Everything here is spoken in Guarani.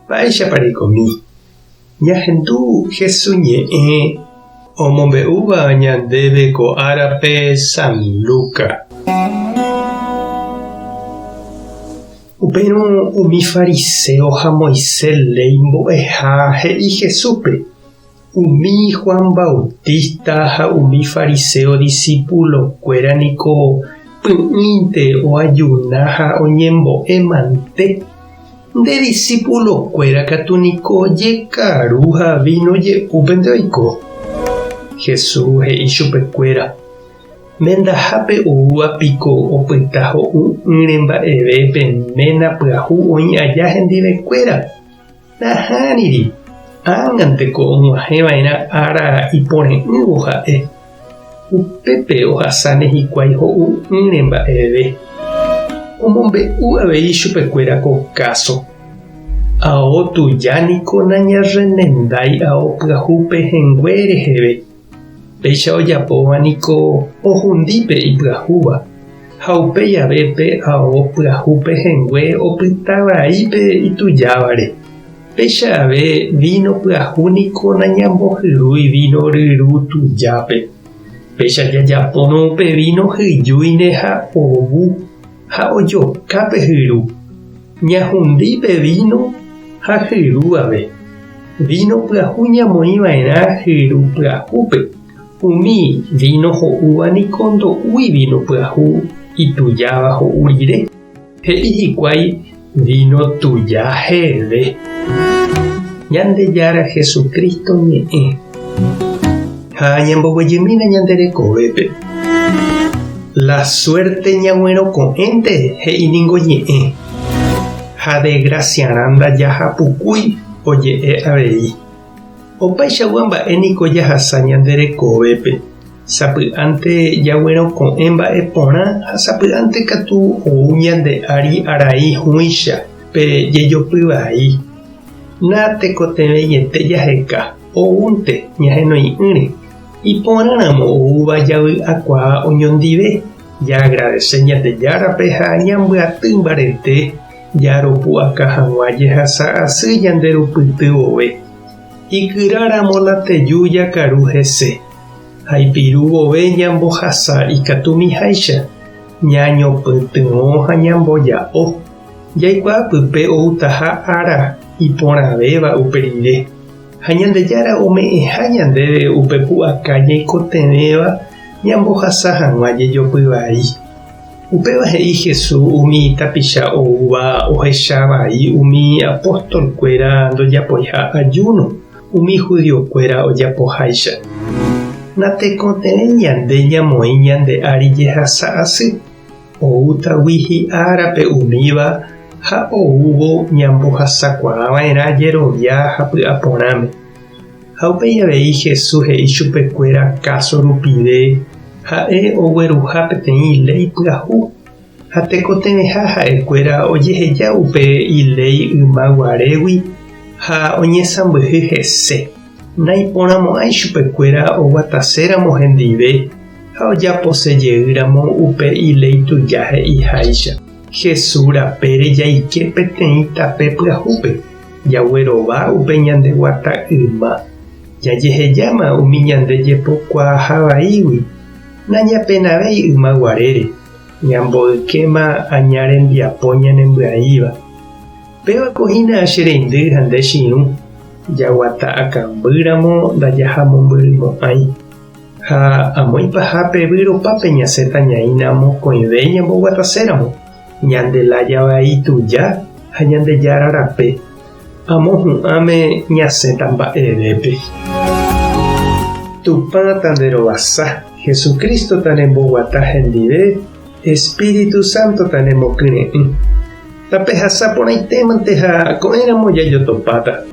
Mba'éichapa reikomi? Ñahendu Hesu ñe'ẽ omombe'úva ñandéve ko árape San Luca. Upérõ umi fariséo ha Moisés léi mbo'eha he'i Jesúspe, Umi Juan Bautista ha umi fariséo disípulokuéra niko py'ỹinte oajuna ha oñembo'e mante. Nde disípulokuéra katu niko jekaru ha víno je'úpente oiko. Jesús he'i chupekuéra, Mendahápe oúva piko opyta ho'u'ỹre mba'eve pe ména pyahu oĩ aja hendivekuéra? Nahániri, ág̃anteko og̃uahẽva'erã ára ipore'ỹvo ha'e. Upépe ohasáne hikuái ho'u'ỹre mba'eve. Omombe'u avei chupekuéra ko káso. Ao tuja niko nañarremendái ao pyahu pehẽngue reheve. Péicha ojapóva niko ohundi pe ipyahúva, ha upéi ave pe ao pyahu pehẽngue opyta vai pe itujávare. Péicha ave víno pyahu niko nañambohyrúi víno ryru tujápe. Péicha jajapórõ upe víno hyjúine ha ovu ha ojoka pe hyru. Ñahundi pe víno ha hyru ave. Víno pyahu ñamoĩ va'erã hyru pyahúpe. Umi víno ho'úva niko ndo'úi víno pyahu itujáva ho'u rire. He'i hikuái víno tuja heve. Ñandejára Jesucristo ñe'ẽ. Ha ñamboguejymína ñande rekovépe. La suerte ñag̃uerõko'ẽnte he'i ningo ñe'ẽ. Ha desgraciarã ndajahapukúi oje'e avei. Opaichagua mba'e niko jahasa ñande rekovépe. Sapy'ánte jaguerõko'ẽ mba'e porã ha sapy'ánte katu ou ñande ári arai hũicha pe jejopy vai. Natekotevẽiete jaheka, oúnte ñahenoi'ỹre. Iporãramo oúva javy'akuaa oñondive, jaagradese Ñandejárape ha ñambyaty mbarete jaropu'aka hag̃ua jehasa asy ñanderupyty vove. Ikyráramo la teju jakaru hese, ha ipiru vove ñambohasa ikatumiháicha, ñañopytyvõ ha ñamboja'o. Jaikuaa pype outaha ára iporãvéva upe rire, ha Ñandejára ome'ẽha ñandéve upe pu'aka ñaikotevẽva ñambohasa hag̃ua jejopy vai. Upéva he'i Jesús umi tapicha oúva ohecha vai umi apóstolkuéra ndojapoiha ajúno umi judiokuéra ojapoháicha. Natekotevẽi ñande ñamoĩ ñande ári jehasa asy. Oútagui hi'árape umíva ha oúvo ñambohasakuaava'erã jerovia ha py'aporãme. Ha upéi avei Jesús he'i chupekuéra káso rupive ha'e ogueruha peteĩ léi pyahu, ha tekotevẽha ha'ekuéra ojeheja upe iléi yma guarégui ha oñesãmbyhy hese. Naiporãmo'ãi chupekuéra oguataséramo hendive ha ojapose jeýramo upe iléi tuja he'iháicha. Jesús rapére jaike peteĩ tape pyahúpe, jaguerova upe ñande guata yma, jajehejáma umi ñande jepokuaaha vaígui, nañapenavéi yma guarére, ñamboykéma aña rembiapo ñanembyaíva. Péva ko hína che reindy ha nde che irũ, jaguata akãmbýramo ndajahamombyrymo'ãi. Ha amo ipahápe vyropápe ñasẽta ñaína mokõive ñamboguataséramo, ñande lája vai tuja ha Ñandejára rape, amo hu'ãme ñasẽta mba'evépe. Tupã tanderovasa, Jesucristo tanemboguata hendive, Espíritu Santo tanemokyre'ỹ. Tapehasa porãitémante ha ko'ẽramo jajotopáta.